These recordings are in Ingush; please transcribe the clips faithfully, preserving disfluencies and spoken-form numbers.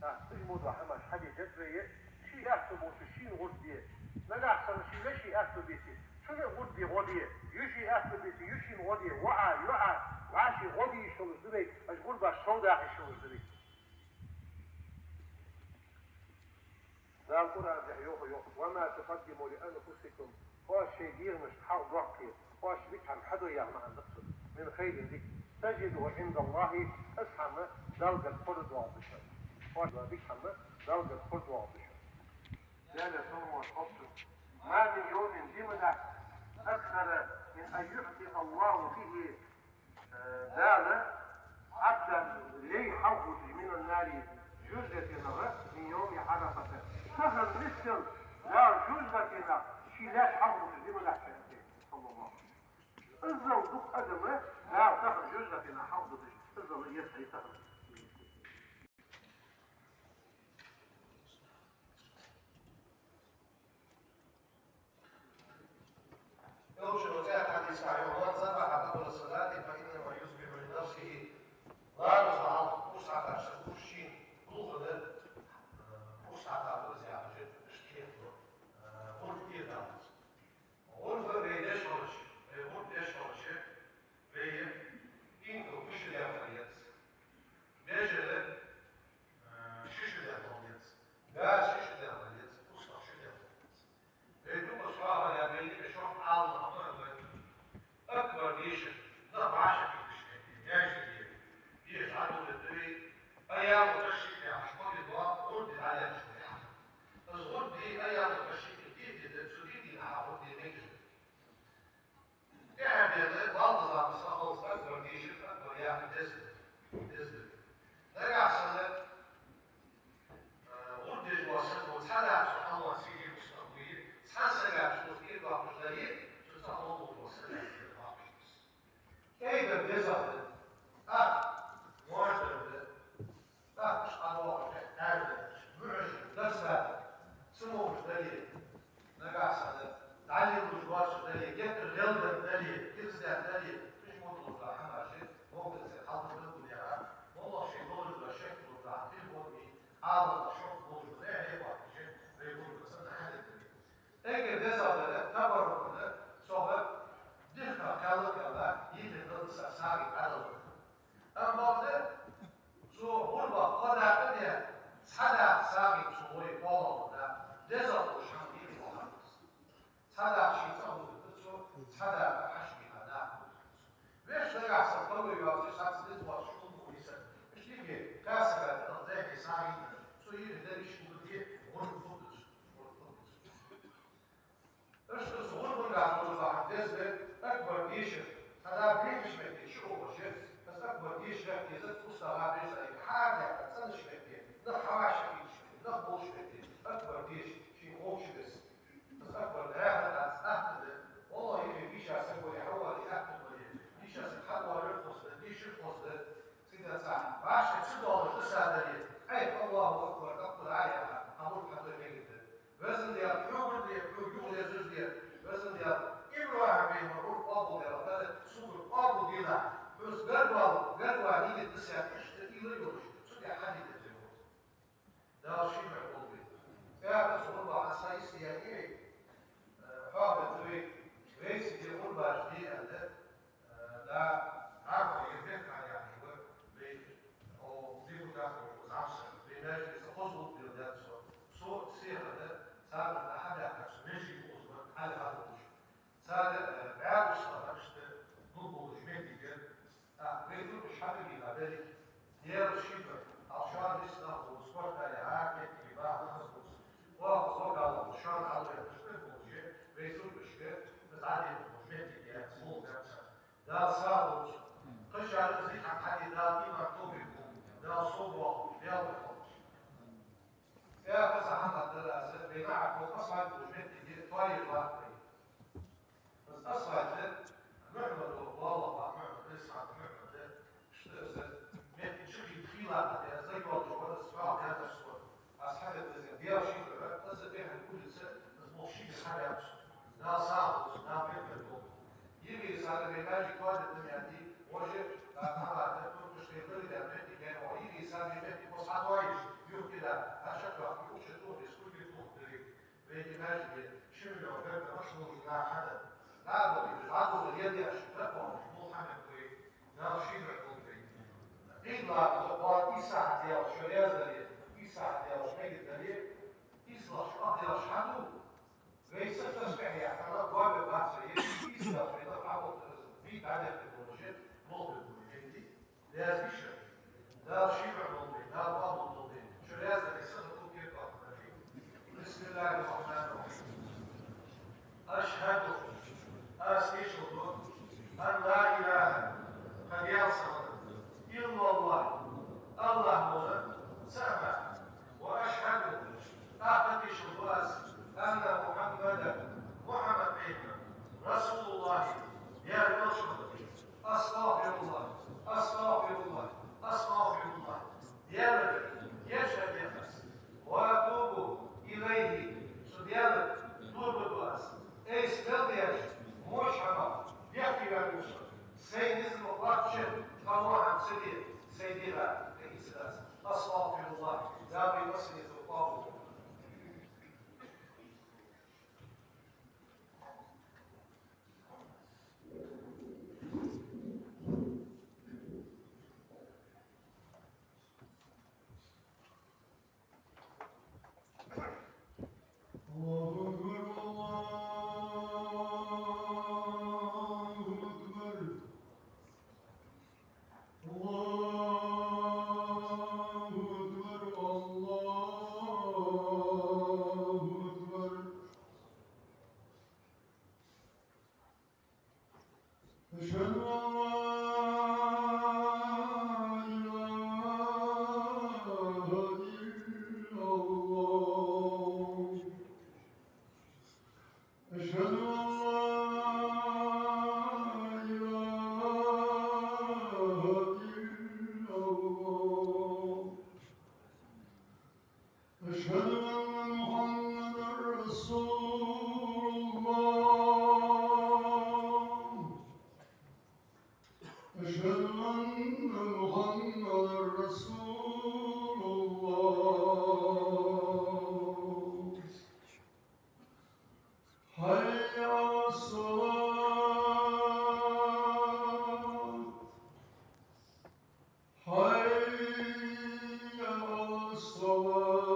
ТӀаккха уж мо дола хӀамаш хьадеш да вай, ший аьттув болчо шийна гӀурба де. Нагахьа санна ший веший аьттув беце, цунна гӀурба де, гӀо де. Йиший аьттув беце, йишийна гӀо де. ВоӀа, йоӀа, вӀаший гӀо де йиш йолаш да вай, уж гӀурбаш совдаха йиш йолаш да вай. Дала Къуръан тӀа йоах, йоах: «وما تقدموا لأنفسكم». Оаш шоай дегӀамашта хьалха доаккхе, оаш дика хӀама хьадой яха маӀан да цун. «من خير», дика, «تجدوه عند الله», из хӀама Далла гарга хургдоагӀаргда шоана. Оаш дика хӀама Далла гарга хургдоагӀаргда шоана. Даьла салам-моаршал хилда цунна. «ما من يوم», ди ма дац, «أكثر من أن يعتق الله فيه», э, Дала «عبدا», лай хьалхавувцаш, «من النار», жожагӀатенах, «من يوم عرفة». Тахан миссел Дала жожагӀатенах ший лай хьалхавувцаш ди ма дац, аьннад Пайхамара, саллаллахӀу Ӏалайхи ва саллам. Иззал дукха адам Дала тахан жожагӀатенах хьалхадувцаш, иззал еза хьай тахан. Элчано цхьан хьадиса тӀа йоах: «من ذبح قبل الصلاة فإنما يذبح لنفسه». Ламаза хьалха урс хьакхача саго шийна гулхана, э, урс хьакхаб из яхаш, иштта хеталу, э, гӀурба де Далла. ГӀурба вай деш хилча, вай гӀурба деш хилча, вай инкал кхы шу даьнна хила еза. Бежал, э, ши шу даьнна хила еза. Газ ши шу даьнна хила еза, урс шу даьнна хила еза. Вай дукха сагӀа яр, вай дика шоаш Ӏалам хӀама а вай. Акбар дийша, нах вӀашагӀкхеташ хетий, маьждиге деша Ӏодулларгда вай. Айяму ташрикъ яхаш ма дий, гӀурба ди дӀадаьнначул тӀехьагӀа. Из гӀурба ди, айяму ташрикъ ди, ди да, цу ди дийнахьа гӀурба де мегаш да. ТӀехьа бена, балдаза ма са хилац, акбар дийша, акбар яха деза да, деза да. Нагахьа санна, э, гӀурба деш вола саг цхьа дац, цо хьалоаца сийрхӀа устагӀа вуй, цхьан сага цо из тӀера доаккхаш дале, цу цӀагӀа гӀурба деш вола саг тӀера доаккхаш да из. КӀайдар дезагӀа да, тӀаккха моаршдар да, тӀаккха иштта дӀадоагӀаш да, аьрда, муӀаш, дарсаш, самогаш дале, нагахьа санна, дӀалелуш доацаш дале, геттара леладаь дале, ирс даь дале, уж мо долаш дола хӀамаш, воккхача сага хьалха дагадоагӀа, моллагӀа ший долаш дола шек долаш дола телефон ми, Ӏаламах шок болаш дола, эхь-эхь бахкаш, вай гурбаца нахьале дале. Эггара дезагӀа дар табаррукана, цох дихка кхелла-кхелла, йихе далда сагӀийна дӀадала. Амма бакъда, цу гӀурбах кхо дакъа де, цхьа дакъа сагӀийна цо вай кхоалагӀа да, дезагӀа долаш хӀама дийна вахар. Цхьа дакъа ший цӀагӀа хургда цо, цхьа дакъа хьашт миха нах хургда цо. Вешта нагахьа санна паргӀато йоацаш, цхьацца деза воацаш хӀама хул из. Иштта кхаь сага тӀа зехье сагӀийна, цо йихе дале, ший гӀурба де, гӀурба хургда цо, гӀурба хургда цо. Иштта цу гӀурбангахьа долаш дола хӀама деза да, акбар дийша, цхьа да бехаш метте чу ухаш, из акбар дийша хӀама деза, устагӀа, бежала хьадаьнна цӀенаш метте, нах хьавӀашагӀкхийташ метте, нах болаш метте, акбар дийша, шийна ховш беса. Из акбар дӀаьха дац, атта да. ВаллахӀи, йиша саг вале, хьавале, атта вале, йиша саг хьавалар хоза да, дийшар хоза да. Цигара цхьа вӀашка ца доалаш да са дале, ай, АллахӀу акбар, акбар, ай, яха, амур хьадой мегаш да. Везан Даьла, хьогара де, хьога юхалезаш де, Везан Даьла, ИбрахӀима пайхамара гӀурба къоабалдаьннад, тӀаккха сога къоабал делахь, хьоца гаргавала, гаргавала нийят да са, иштта уйла йолаш, цу тӀа хьадийца деза. Дала ший мара болба. ТӀаккха цу гӀурбах цхьа йист яьннай, э, хьоахадаьд вай, вай цига гӀурбаш де аьнна, э, да, Ӏарбой ер бехк хьаяхьийва, вай, о, депутат волча зӀамсага, вай маьждиге хоза гӀулакх дилла даьд цо. Цо сехана, царна хьабаьхкача, маьждиге укхаза хьалхара волаш. Цар, э, бӀаь устагӀа иштта гулболаш моттиге, а, вай туркъаш хьабигийна берригаш, Даьла шийга, ал шоана нийса нах болаш, спорта яхьа, моттиге баха нах болаш, оаха локалах шоана хьалваьнна иштта болаш, вай туркъашка, из Ӏадийна болаш моттиг яц, мугӀ дац. Дала сагӀа лолда цунна. Кхычарна из дика хӀама хьаде Дала иман, товфикъ лолда. Дала совбоахалда, Даьла вахалда. Исаьт деш, хьегар деш, ислагӀа ах деш хьаду, вай са тасбихь яхар, боабе бац вай, исаьт вай да хьаболтар, вай дӀадехка долаш, болх бе беза вай. Дала ший бахьан долда, Дала къоабал долда. Шо раьза дале, са хату кепа. بسم الله الرحمن الرحيم. أشهد, аз тешал ду, أن لا إله, кхы даьла саг вац, إلا الله, АллахӀ вола цаӀ ва. وأشهد, тӀаккха тешал ду аз, أن محمدا, Мухьаммад пайхамар, رسول الله, Даьла элча ва. أستغفر الله، أستغفر الله، أستغفر الله. Даьлага гешт дехар аз. وأتوب إليه, цу Даьлага тоба ду аз. Айса мел деш, воча хӀамах бехке ваьннав со. Сай низ ма кхоачча, тхо мо хӀама ца де, сай дегӀа тӀаийца дац. أستغفر الله. Дала вай массанена тоба къоабал долда. الله أكبر، الله أكبر، الله أكبر، الله أكبر. أشهد أن لا إله إلا الله. أشهد أن لا إله إلا الله. أشهد أن محمدا رسول الله. أشهد أن محمدا رسول الله. حي على الصلاة. حي على الصلاة.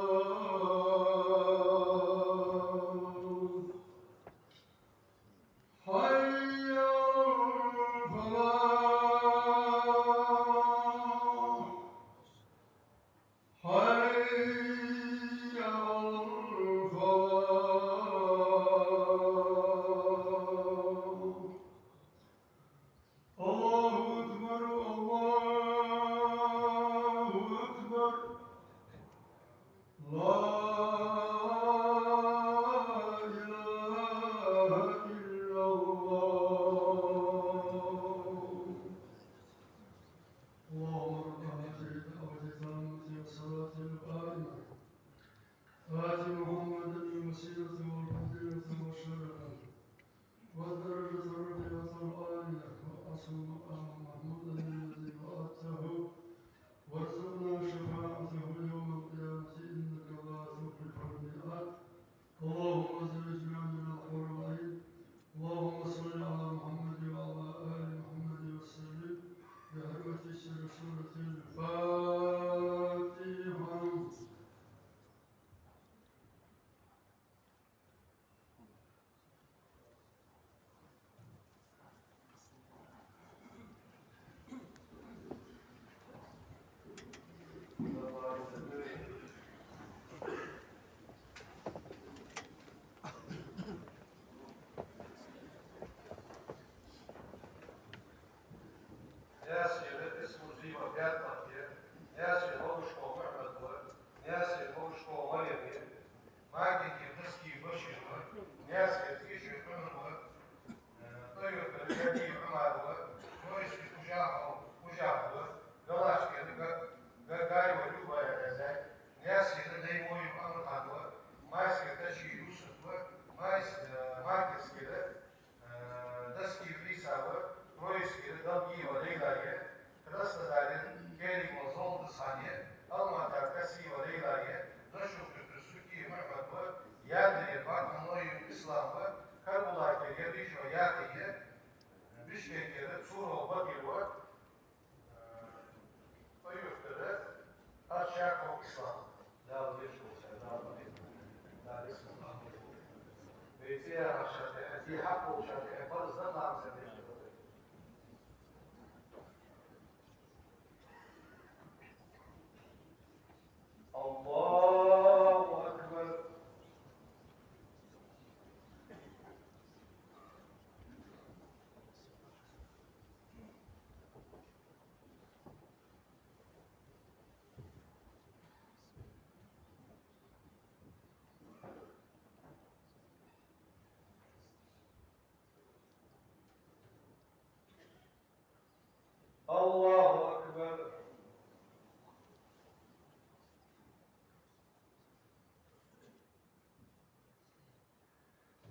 الله أكبر.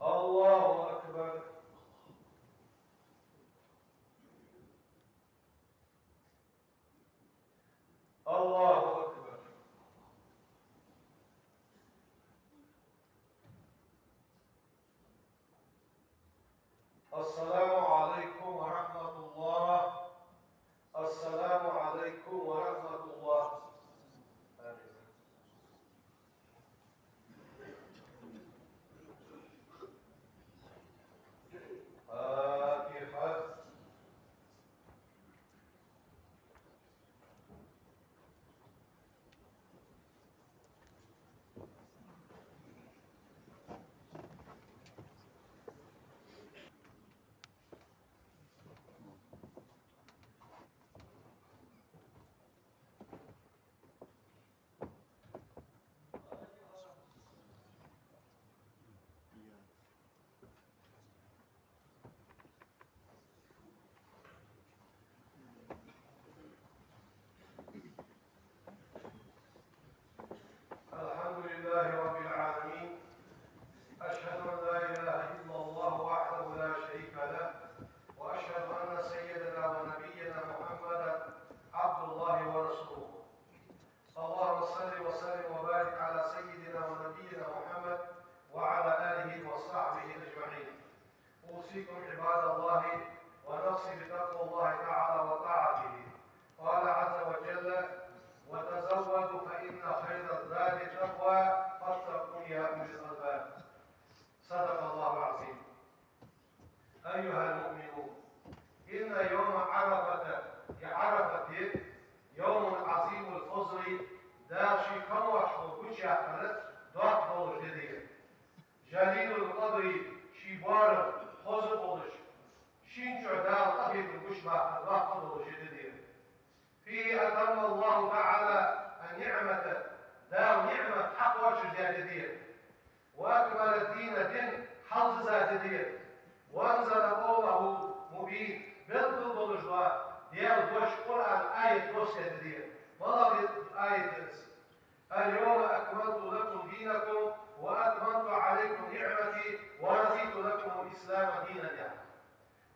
الله أكبر. الله أكبر. الله أكبر. السلام عليكم ورحمة الله. السلام عليكم ورحمة الله. آمين. فاتحة. الحمد لله رب العالمين. أشهد أن لا إله إلا الله وحده لا شريك له، وأشهد أن سيدنا ونبينا محمدا عبد الله ورسوله. اللهم صل وسلم وبارك على سيدنا ونبينا محمد وعلى آله وصحبه أجمعين. أوصيكم عباد الله ونفسي بتقوى الله تعالى وطاعته. قال عز وجل: وتزودوا فإن خير الزاد التقوى واتقون يا أولي الألباب. صدق الله العظيم. أيها المؤمنون، إن يوم عرفة, ер Ӏарафат ди, يوم عظيم الفضل, Дала ший камаьршал гучаяьккхара доккха долаш ди да ер. جليل القدر, ший боарам хоза болаш, шийна чу Дала къахетам гучабаккхара доккха долаш ди да ер. فيه أتم الله تعالى النعمة, Дала ниӀмат хьакхоачашдаь ди да ер. وأكمل الدين, дин хьалзаза ди да ер. وأنزل قوله مبين, белгала долаш дола Даьла дош, Къуръан аят доссадаь ди да ер. МалагӀа аят да из? اليوم أكملت لكم دينكم وأتممت عليكم نعمتي ورضيت لكم الإسلام دينا, яхаш.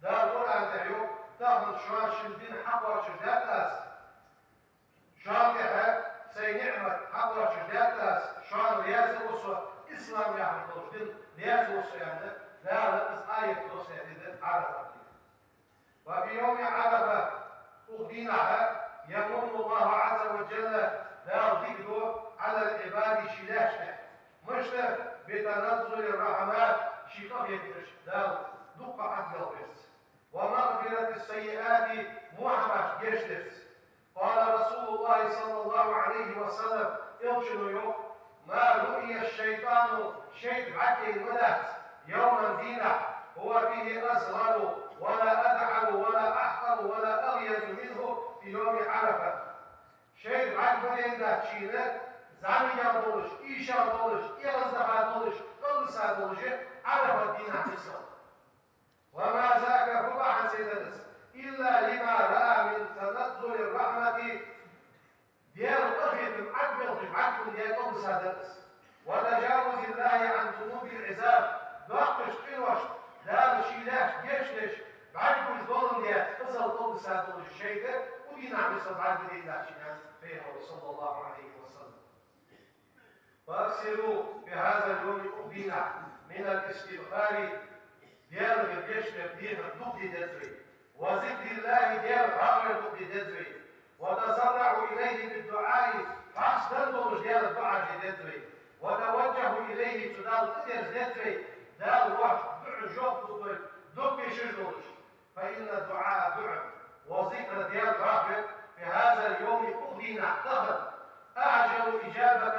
Дала Къуръан тӀа йоах: тахан шоана шун дин хьакхоачашдаьд Аз, шоана тӀа сай ниӀмат хьакхоачашдаьд Аз, шоана раьза ва Со, ислам яхаш долаш дин раьза ва Со, аьнна, Дала из аят доссадаь ди да Ӏарафат ди. وفي يوم عرفة, укх дийнахьа, يمن الله عز وجل, Дала дика ду, على العباد, ший лаьшта тӀа. Мишта? بتنزل الرحمات, ший къахетамаш Дала дукха Ӏадбелхарца. ومغفرة السيئات, во хӀамаш гешт дарца. قال رسول الله صلى الله عليه وسلم, Элчано йоах: ما رؤي الشيطان, шайтӀа бӀаргаяйна ма дац, يوما, дийнахьа, هو فيه أصغر ولا أدعر ولا أحقر ولا أغيظ منه في يوم عرفة. ШайтӀа бӀарга ма яйна дац шийна, зӀамига долаш, ийша долаш, эгӀаздаха долаш, кӀалбиса долаш Ӏарафат дийнахьа миссел. وما ذاك, фу бахьан сенна да из, إلا لما رأى من تنزل الرحمة, Даьла къахетам Ӏадбелхаш, бӀаргагуш Даьла кӀалбиса дар из. وتجاوز الله عن ذنوب العباد, доккхача къиношта Дала ший лаьшта гешт деш, бӀаргагуш долаш Даьла къизал кӀалбиса долаш шайтӀа укх дийнахьа миссел бӀарга ма яйна дац шийна, аьннад Пайхамара, صلى الله عليه وسلم. فأكثروا في هذا اليوم, укх дийнахьа, من الاستغفار, Даьлагара гешт дар дехар дукха де деза вай. وذكر الله, Даьла хьоахавар дукха де деза вай. وتضرعوا إليه بالدعاء, хьаста долаш Даьлага дуӀа де деза вай. وتوجهوا إليه, цу Далла тӀадерза деза вай, Дала вайна дуӀа жоп лургда вай, дукха бийшаш долаш. فإن الدعاء, дуӀа, والذكر, Даьла хьоахавар, في هذا اليوم, укх дийнахьа тахан, أعجل إجابة,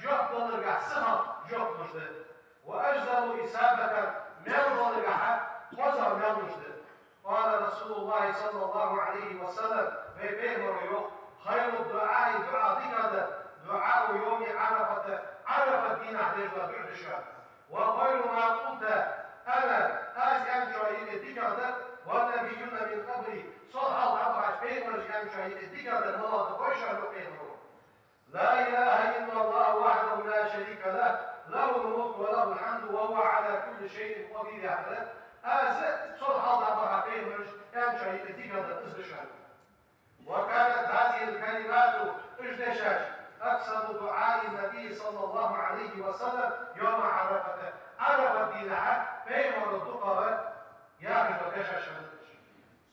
жоп даларгахьа сихагӀа жоп луш да. وأجزل إثابة, маьл даларгахьа хозагӀа маьл луш да. قال رسول الله صلى الله عليه وسلم, вай Пайхамаро йоах: خير الدعاء, дуӀа дикагӀа да, دعاء يوم عرفة, Ӏарафат дийнахьа деш дола дуӀа да шоана. وخير ما قلت أنا, аз аьнначоа юкъе дикагӀа да, والنبيون من قبلي, сол хьалха дӀабахача пайхамараш аьнначоа юкъе дикагӀа да, малагӀа да хой шоана, йоах Пайхамаро. لا إله إلا الله وحده لا شريك له، له الملك وله الحمد وهو على كل شيء قدير, яхар, аз сол хьалха дӀабаха пайхамараш аьнначоа юкъе дикагӀа да, из да шоана. وكانت هذه الكلمات, уж дешаш, أكثر دعاء النبي صلى الله عليه وسلم يوم عرفة, Ӏарафат дийнахьа Пайхамара дукхагӀа яхаш дола дешаш хиннад уж.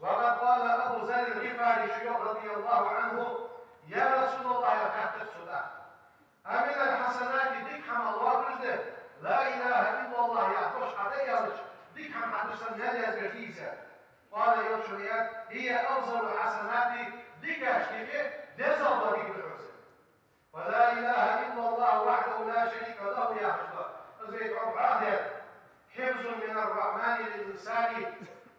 وقد قال أبو ذر الغفاري, ше йоах, رضي الله عنه: يا رسول الله, яхаш, хаьттар цо тӀаккха: أمن الحسنات, дика хӀамах лоархӀаш да لا إله إلا الله яха дош хьатӀа а аьлча, дика хӀама хьадеш санна мел язбеш дий из? قال, элчано аьлар: هي أفضل الحسنات, дикашта юкъе дезагӀа дола дика да хьона из. فلا إله إلا الله وحده لا شريك له яхаш да, из вай тӀом хьоахадаьр, حفظ من الرحمن للإنسان,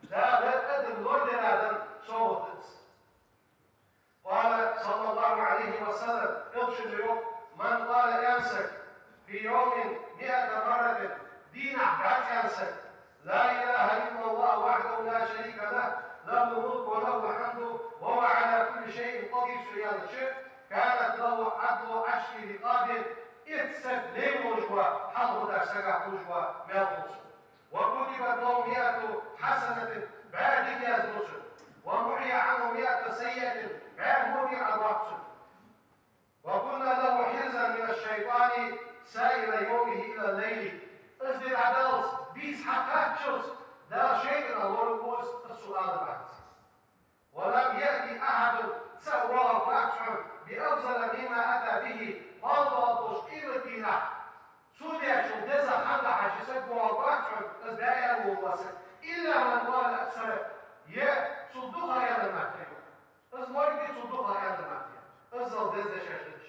Дала адамага лорадара да совгӀат да из. قال صلى الله عليه وسلم, элчано йоах: من قال, аьнна саг, في يوم مائة مرة, дийнахьа бӀаьзза аьнна саг, لا إله إلا الله وحده لا شريك له، له الملك وله الحمد وهو على كل شيء قدير, со аьлча, كانت له عدل عشر رقاب, итт саг лай волаш вола, хьалхарча сагах хулаш вола маьл хул цунна. وكتبت له مائة حسنة, бӀаь дика язду цунна. ومحي عنه مائة سيئة, бӀаь во дика Ӏодоаккх цунна. وكن له حرزا من الشيطان سائر يومه إلى الليل. Из ди дӀадаллалца, бийса хьакхаччалца, Дала шайтӀанах лораву из, из цо алар бац. ولم يأت أحد, цаӀ воагӀаргвац хьона, بأفضل مما أتى به, кхоана доагӀаш долча къематдийнахьа цо дечул дезагӀа хӀама дахьаш саг воагӀаргвац хьона, из баь аьнна волаш вола саг, إلا من قال أكثر, е цул дукхагӀа аьннар мара. Из морг а цул дукхагӀа аьннар мара. Иззал деза дешаш да уж.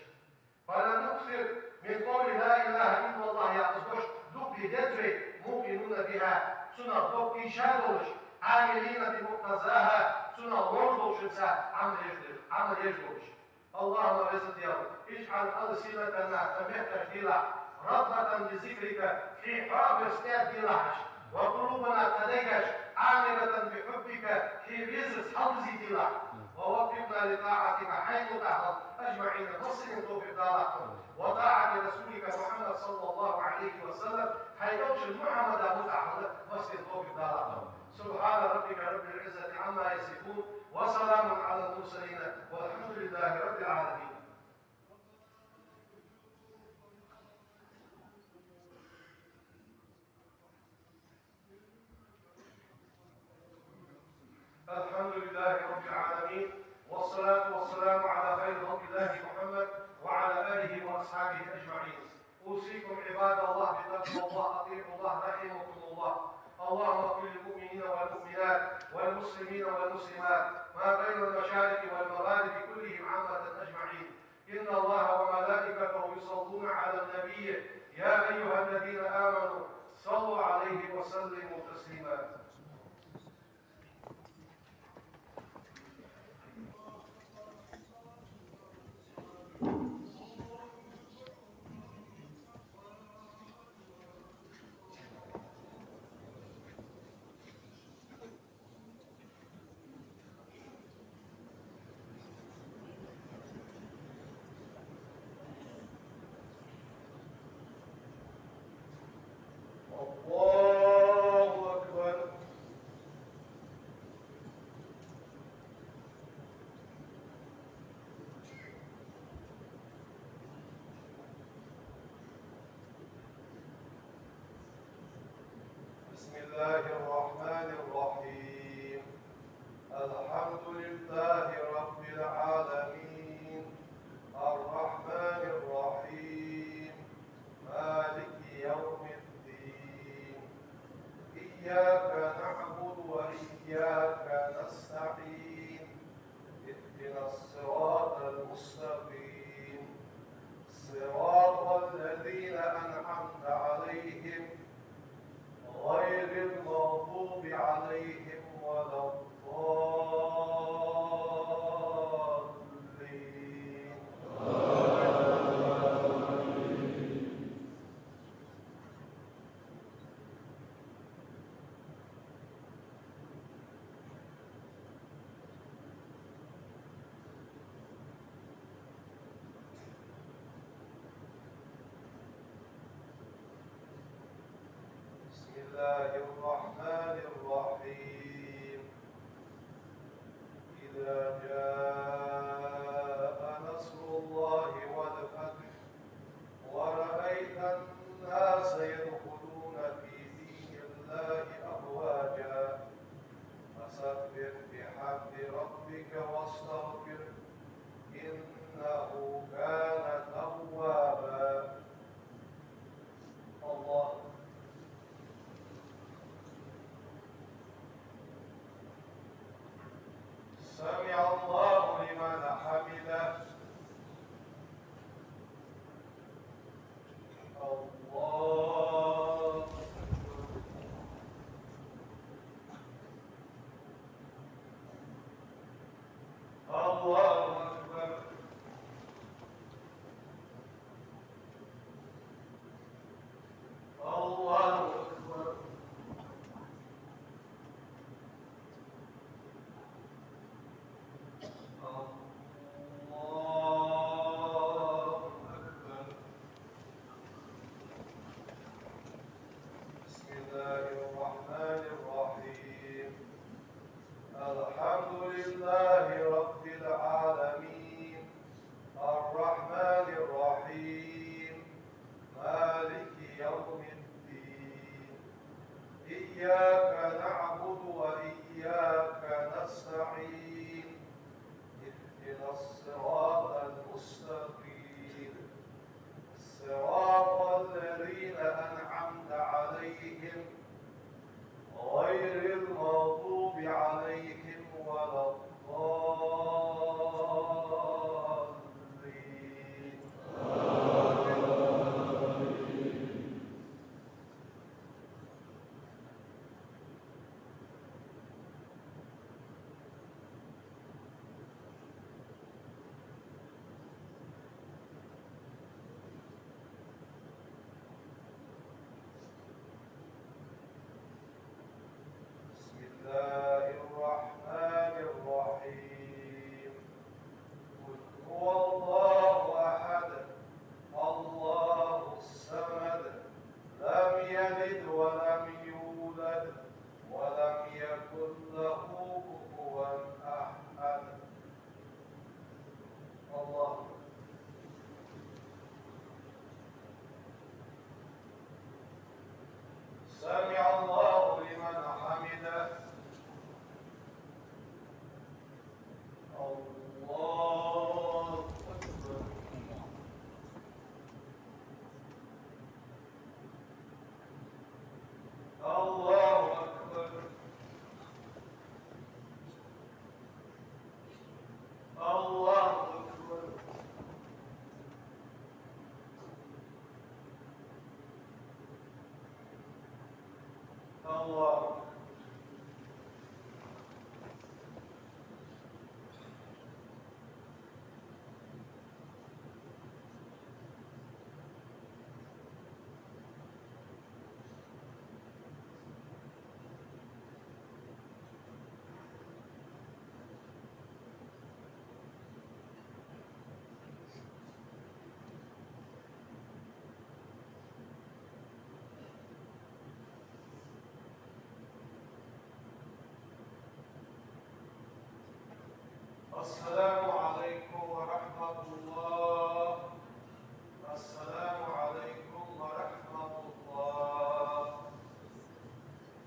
فلنكثر من قول لا إله إلا الله яха из дош дукха де деза вай, موقنين بها, цунах дукха ийша долаш, عاملين بمقتضاها, цунах ловш долчунца Ӏамал еш деш, Ӏамал еш долаш. اللهم, Веза Даьла, اجعل ألسنتنا, тха метташ делахь, رطبة بذكرك, хьо хьоахавар стӀаьда делахь уж, وقلوبنا, тха дегаш, عامرة بحبك, хьо везаца хьалбизе делахь, ووفقنا لطاعتك, хьайна мутӀахьа хила, أجمعين, массанена товфикъ далахь, وطاعة رسولك محمد صلى الله عليه وسلم, хьай элчан Мухьаммада мутӀахьа хила, массанена товфикъ далахь. سبحان ربك رب العزة عما يصفون، وسلام على المرسلين، والحمد لله رب العالمين. الحمد لله رب العالمين، والصلاة والسلام على خير خلق الله محمد وعلى آله وأصحابه أجمعين. أوصيكم عباد الله بتقوى الله، أطيعوا الله رحمكم الله. اللهم اغفر للمؤمنين والمؤمنات والمسلمين والمسلمات ما بين المشارق والمغارب كلهم عامة أجمعين. إن الله وملائكته يصلون على النبي، يا أيها الذين آمنوا صلوا عليه وسلموا تسليما. الله أكبر. بسم الله الرحمن الرحيم. الحمد لله رب العالمين. الله الرحمن الرحيم. إذا جاء نصر الله والفتح ورأيت الناس يدخلون في دين الله أفواجا فسبح بحمد ربك واستغفره إنه كان توابا. الله. سمع الله لمن حمده. الله أكبر. الله أكبر. الله أكبر. الله أكبر. بسم الله الرحمن الرحيم. الحمد لله رب العالمين. الرحمن الرحيم. مالك يوم الدين. إياك نعبد وإياك نستعين. اهدنا الصراط المستقيم. صراط الذين أنعمت عليهم غير المغضوب عليهم ولا الضالين. بسم الله الرحمن الرحيم. قل هو الله أحد، الله الصمد، لم يلد ولم يولد، ولم يكن له كفوا أحد. الله. سمع الله لمن حمده. الله أكبر. الله أكبر. الله أكبر. الله أكبر. السلام عليكم ورحمة الله. السلام عليكم ورحمة الله.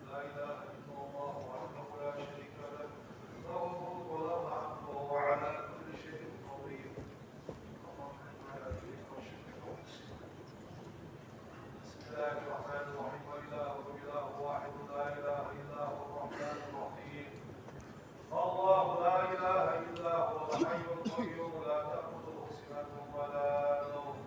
لا إله إلا الله وحده لا شريك له، له الملك وله الحمد وهو على كل شيء قدير. بسم الله الرحمن الرحيم. الإله إله واحد لا إله إلا هو الرحمن الرحيم. الله لا إله إلا هو الحي القيوم لا تأخذه سنة ولا نوم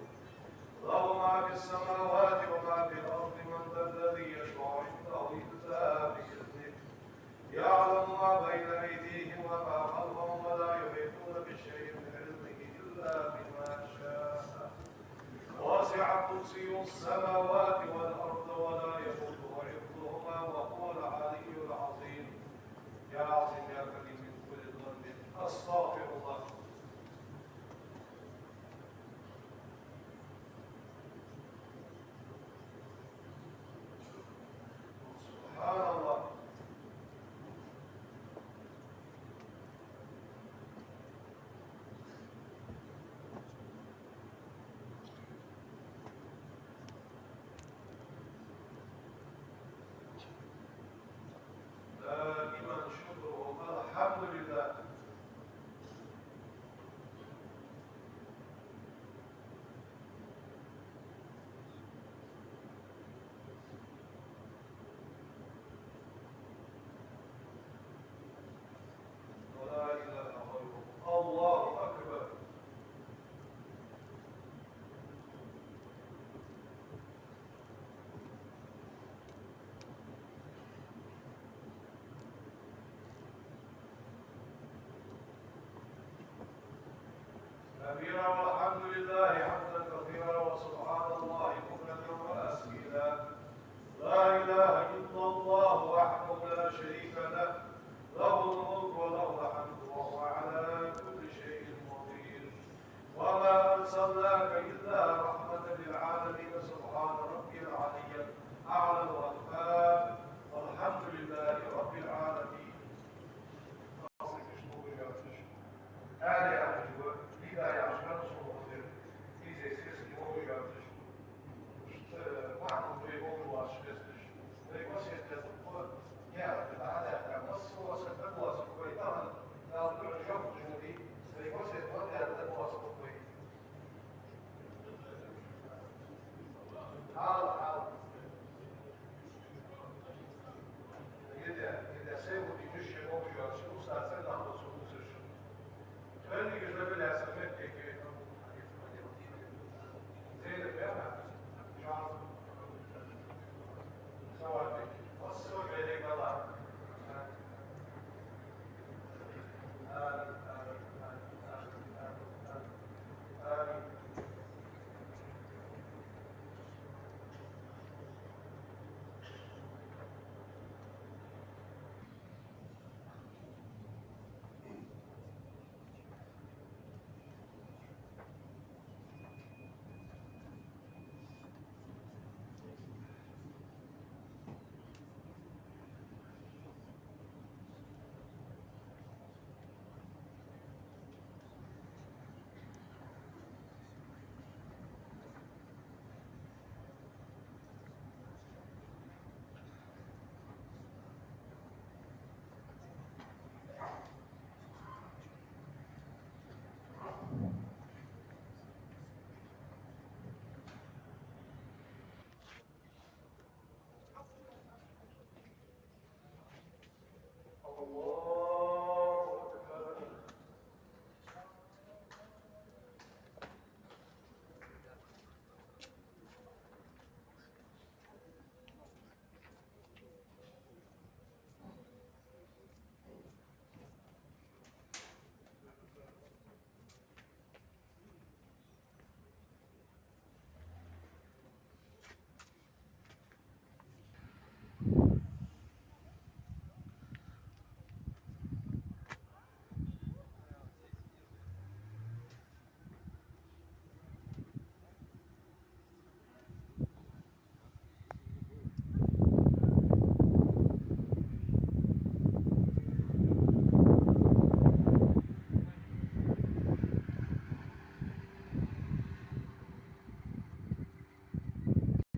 له ما في السماوات وما في الأرض من ذا الذي يشفع عنده إلا بإذنه يعلم ما بين أيديهم وما خلفهم ولا يحيطون بشيء من علمه إلا بما شاء وسع كرسيه السماوات والأرض ولا يئوده حفظهما وهو العلي العظيم. يا عظيم يا كريم من كل ذنب أستغفر الله. والحمد لله حمدا كثيرا وسبحان الله بكرة وأصيلا. لا إله إلا الله وحده لا شريك له، له الملك وله الحمد وهو على كل شيء قدير. وما أرسلناك إلا رحمة للعالمين. سبحان ربي العلي الأعلى الغفار. والحمد لله رب العالمين.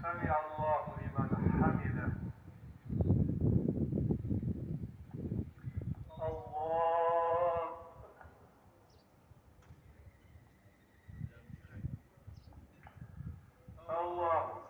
سمع الله لمن حمده. الله. الله.